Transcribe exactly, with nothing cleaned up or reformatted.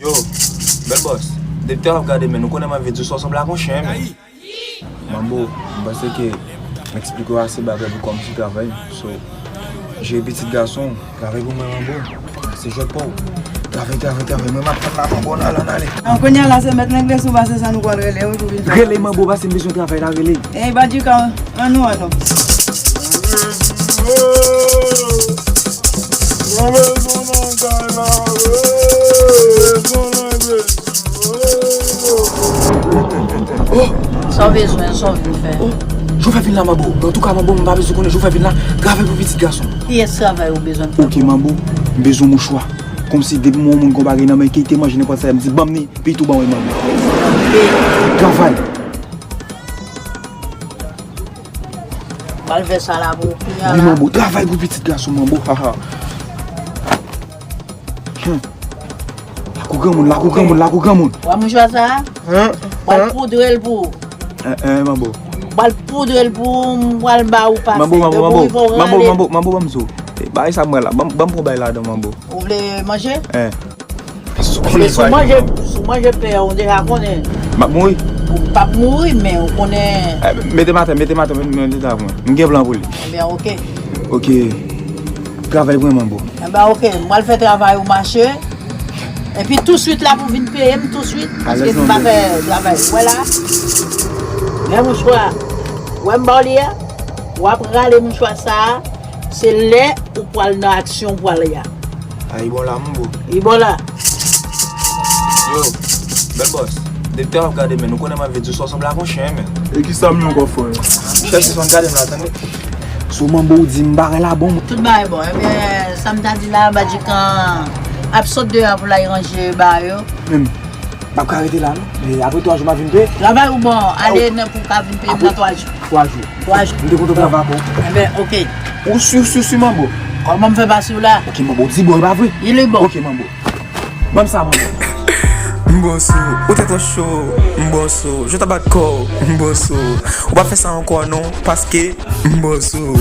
Yo, bèl bòs, depi talè w ap gade men, nou konnen m anvi di w sa w sanble ak yon chen, men. Manbo, m panse ke m eksplike w ase bagay pou kòmanse travay. So, jere pitit gason w, travay pou mwen, Manbo. Se jwèt pa w. Travay, travay, travay. Mwen, m ap tann la, Manbo, ann ale, ann ale. An, kounye a la, se mèt Lengle sou pase sa nou pral rele, wi, pou vin fè. Rele Manbo, pase m bezwen travay la, rele. Ey, Badjikan, ann nou, ann nou. Sa w bezwen, sa w vin fè? Oh, jan w fè vin la, Manbo. Antouka, Manbo, m pa bezwen konnen jan w fè vin la. Travay pou pitit gason. Kiyès travay ou bezwen fè? Ok, Manbo, m bezwen mouchwa. Kòmsi depi m wè yon moun gon bagay nan men, kite manje nenpòt sa, m di, "Ban m ni," pi tou ban mwen, Manbo. Travay. Pral fè sa la pou ou kounye a la. Wi, Manbo, travay pou pitit gason, Manbo, haha. Hmm. Lakou granmoun, lakou granmoun, lakou granmoun. Wè mouchwa sa a? Hein? Pral poudre l pou ou. Hein, hein, Manbo. Pral poudre l pou ou, m pral ba ou pase. Manbo, Manbo, Manbo. Manbo, Manbo, Manbo, ban m sou. Eh, bagay sa mwen la. Ban m, ban m pran bagay ladan, Manbo. Ou vle manje? Hein. Sou manje, sou manje pè, ou deja konnen. M ap mouri? Ou p ap mouri, men ou konnen. Eh, mete m atè, mete m atè, mete m atè pou mwen. M gen plan pou li. Ebyen, ok. Ok. Travay pou mwen, Manbo. Enben, ok, m pral fè travay ou mache. Epi touswit la pou vin peye m touswit, paske m pa fè travay. Wè la. Men mouchwa. Wè m ba w li a. W ap rale mouchwa sa a. Se lè ou pral nan aksyon ou pral ya. A, li bon la, Manbo. Li bon la. Yo, bèl bòs. Depi talè w ap gade men, nou konnen m anvi di w sa w sanble ak yon chen, men. E kisa m ye ankò, frè? Chèche sa w gade m la, tande. Sou Manbo ou di m bagay la bon. Tout bagay bon. Ebyen, sa m ta di la, Badjikan ap sot deyò pou l al ranje bagay yo. Men, m ap ka rete la, non? E apre twa jou, m ap vin peye. Travay ou bon, ale nan pou w ka vin peye m nan twa jou. Twa jou. Twa jou. M te kontan travay ak ou. Enben, ok. Ou si, ou si, ou si, Manbo? Kòman m fè pa si w la? Ok, Manbo, di bon, e pa vre? Li bon. Ok, Manbo. Ban m sa, Manbo. M bon sou, ou tèt ou cho, m bon sou, je ta bat kò, m bon sou. Ou pa fè sa ankò non, paske m bon sou.